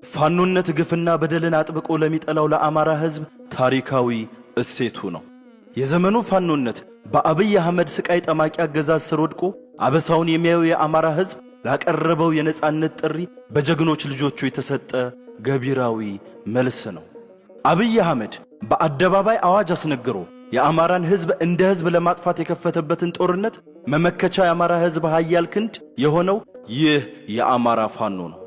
ፋኖነት ግፍና በደልን አጥብቆ ለሚጠላው ለአማራ ሕዝብ ታሪካዊ እሴቱ ነው። የዘመኑ ፋኖነት በአብይ አህመድ ስቃይ ጠማቂ አገዛዝ ስር ወድቆ አበሳውን የሚያየው የአማራ ሕዝብ ላቀረበው የነጻነት ጥሪ በጀግኖች ልጆቹ የተሰጠ ገቢራዊ መልስ ነው። አብይ አህመድ በአደባባይ አዋጅ አስነግሮ የአማራን ሕዝብ እንደ ሕዝብ ለማጥፋት የከፈተበትን ጦርነት መመከቻ የአማራ ሕዝብ ኃያል ክንድ የሆነው ይህ የአማራ ፋኖ ነው።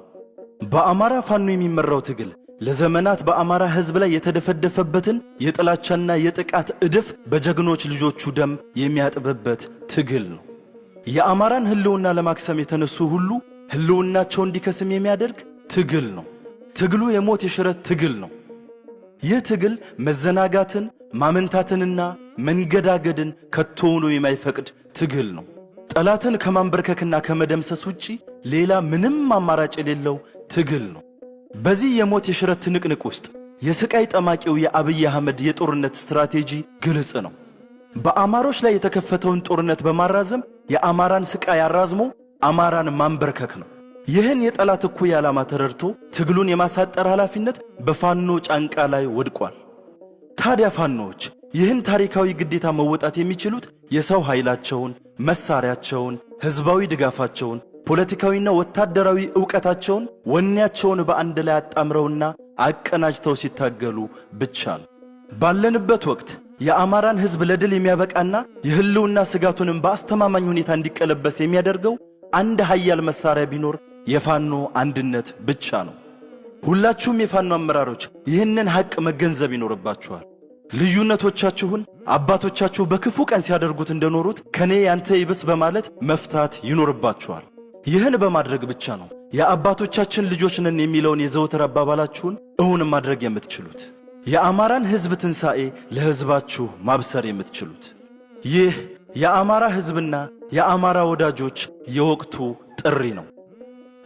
በአማራ ፋኖ የሚመራው ትግል ለዘመናት በአማራ ሕዝብ ላይ የተደፈደፈበትን የጥላቻና የጥቃት እድፍ በጀግኖች ልጆቹ ደም የሚያጥብበት ትግል ነው። የአማራን ሕልውና ለማክሰም የተነሱ ሁሉ ሕልውናቸው እንዲከስም የሚያደርግ ትግል ነው። ትግሉ የሞት የሽረት ትግል ነው። ይህ ትግል መዘናጋትን፣ ማመንታትንና መንገዳገድን ከቶውኑ የማይፈቅድ ትግል ነው። ጠላትን ከማንበርከክና ከመደምሰስ ውጪ ሌላ ምንም አማራጭ የሌለው ትግል ነው። በዚህ የሞት የሽረት ትንቅንቅ ውስጥ የስቃይ ጠማቂው የአብይ አህመድ የጦርነት ስትራቴጂ ግልጽ ነው። በአማሮች ላይ የተከፈተውን ጦርነት በማራዘም የአማራን ስቃይ አራዝሞ አማራን ማንበርከክ ነው። ይህን የጠላት እኩይ ዓላማ ተረድቶ ትግሉን የማሳጠር ኃላፊነት በፋኖ ጫንቃ ላይ ወድቋል። ታዲያ ፋኖዎች ይህን ታሪካዊ ግዴታ መወጣት የሚችሉት የሰው ኃይላቸውን፣ መሳሪያቸውን፣ ሕዝባዊ ድጋፋቸውን፣ ፖለቲካዊና ወታደራዊ ዕውቀታቸውን፣ ወኔያቸውን በአንድ ላይ አጣምረውና አቀናጅተው ሲታገሉ ብቻ ነው። ባለንበት ወቅት የአማራን ሕዝብ ለድል የሚያበቃና የህልውና ስጋቱንም በአስተማማኝ ሁኔታ እንዲቀለበስ የሚያደርገው አንድ ኃያል መሳሪያ ቢኖር የፋኖ አንድነት ብቻ ነው። ሁላችሁም የፋኖ አመራሮች ይህንን ሐቅ መገንዘብ ይኖርባችኋል። ልዩነቶቻችሁን አባቶቻችሁ በክፉ ቀን ሲያደርጉት እንደኖሩት ከኔ ያንተ ይብስ በማለት መፍታት ይኖርባችኋል። ይህን በማድረግ ብቻ ነው የአባቶቻችን ልጆች ነን የሚለውን የዘወትር አባባላችሁን እውን ማድረግ የምትችሉት፣ የአማራን ሕዝብ ትንሣኤ ለሕዝባችሁ ማብሰር የምትችሉት። ይህ የአማራ ሕዝብና የአማራ ወዳጆች የወቅቱ ጥሪ ነው።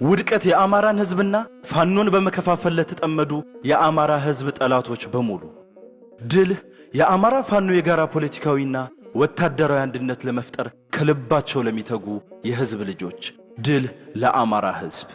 ውድቀት የአማራን ሕዝብና ፋኖን በመከፋፈል ለተጠመዱ የአማራ ሕዝብ ጠላቶች በሙሉ፣ ድል የአማራ ፋኖ የጋራ ፖለቲካዊና ወታደራዊ አንድነት ለመፍጠር ከልባቸው ለሚተጉ የሕዝብ ልጆች፣ ድል ለአማራ ሕዝብ።